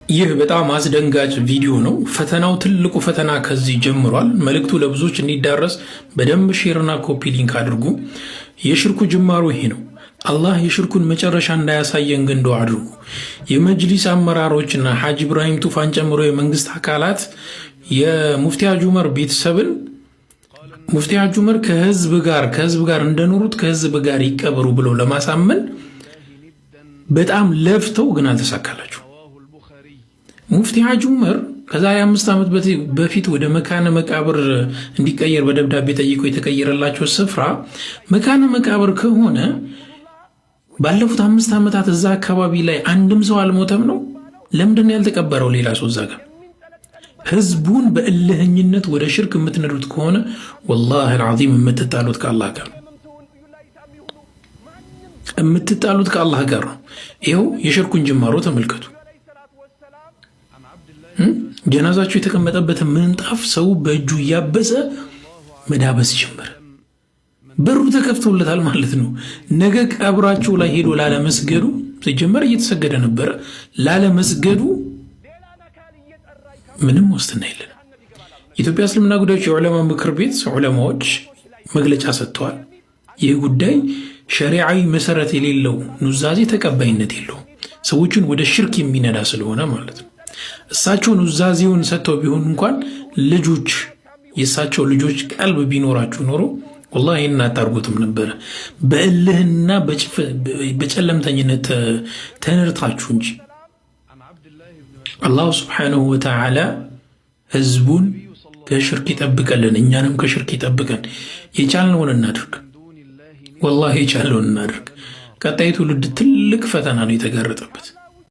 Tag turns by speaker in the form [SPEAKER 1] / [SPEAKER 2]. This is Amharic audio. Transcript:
[SPEAKER 1] ይህ በጣም አስደንጋጭ ቪዲዮ ነው። ፈተናው ትልቁ ፈተና ከዚህ ጀምሯል። መልእክቱ ለብዙዎች እንዲዳረስ በደንብ share ና copy link አድርጉ። የሽርኩ ጅማሮ ይሄ ነው። አላህ የሽርኩን መጨረሻ እንዳያሳየን ግን ዱዓ አድርጉ። የመጅሊስ አመራሮችና ሐጅ ኢብራሂም ቱፋን ጨምሮ የመንግስት አካላት የሙፍቲ ሐጂ ዑመር ቤተሰብን ሙፍቲ ሐጂ ዑመር ከህዝብ ጋር እንደኖሩት ከህዝብ ጋር ይቀበሩ ብለው ለማሳመን በጣም ለፍተው ግን አልተሳካላቸው። ሙፍቲ ሐጂ ዑመር ከዛሬ 5 ዓመት በፊት ወደ መካነ መቃብር እንዲቀየር በደብዳቤ ጠይቀው የተቀየረላቸው ስፍራ መካነ መቃብር ከሆነ ባለፉት 5 ዓመታት እዛ አካባቢ ላይ አንድም ሰው አልሞተም ነው? ለምንድን ነው ያልተቀበረው ሌላ ሰው እዛ ጋር? ህዝቡን በእልህኝነት ወደ ሽርክ የምትነዱት ከሆነ ወላሂ አልዓዚም የምትጣሉት ከአላህ ጋር፣ የምትጣሉት ከአላህ ጋር ነው። ይኸው የሽርኩን ጅማሮ ተመልከቱ። ጀናዛቸው የተቀመጠበትን ምንጣፍ ሰው በእጁ እያበሰ መዳበስ ጀመረ። በሩ ተከፍቶለታል ማለት ነው። ነገ ቀብራቸው ላይ ሄዶ ላለመስገዱ፣ ሲጀመር እየተሰገደ ነበረ፣ ላለመስገዱ ምንም ዋስትና የለንም። የኢትዮጵያ እስልምና ጉዳዮች የዑለማ ምክር ቤት ዑለማዎች መግለጫ ሰጥተዋል። ይህ ጉዳይ ሸሪዓዊ መሰረት የሌለው ኑዛዜ ተቀባይነት የለውም፣ ሰዎችን ወደ ሽርክ የሚነዳ ስለሆነ ማለት ነው። እሳቸው ኑዛዜውን ሰጥተው ቢሆን እንኳን ልጆች፣ የእሳቸው ልጆች ቀልብ ቢኖራችሁ ኖሮ ወላሂ ይህን አታርጉትም ነበረ። በእልህና በጨለምተኝነት ተነርታችሁ እንጂ። አላሁ ስብሓነሁ ወተዓላ ህዝቡን ከሽርክ ይጠብቀልን፣ እኛንም ከሽርክ ይጠብቀን። የቻልነውን እናድርግ፣ ወላሂ የቻልነውን እናድርግ። ቀጣይ ትውልድ ትልቅ ፈተና ነው የተጋረጠበት።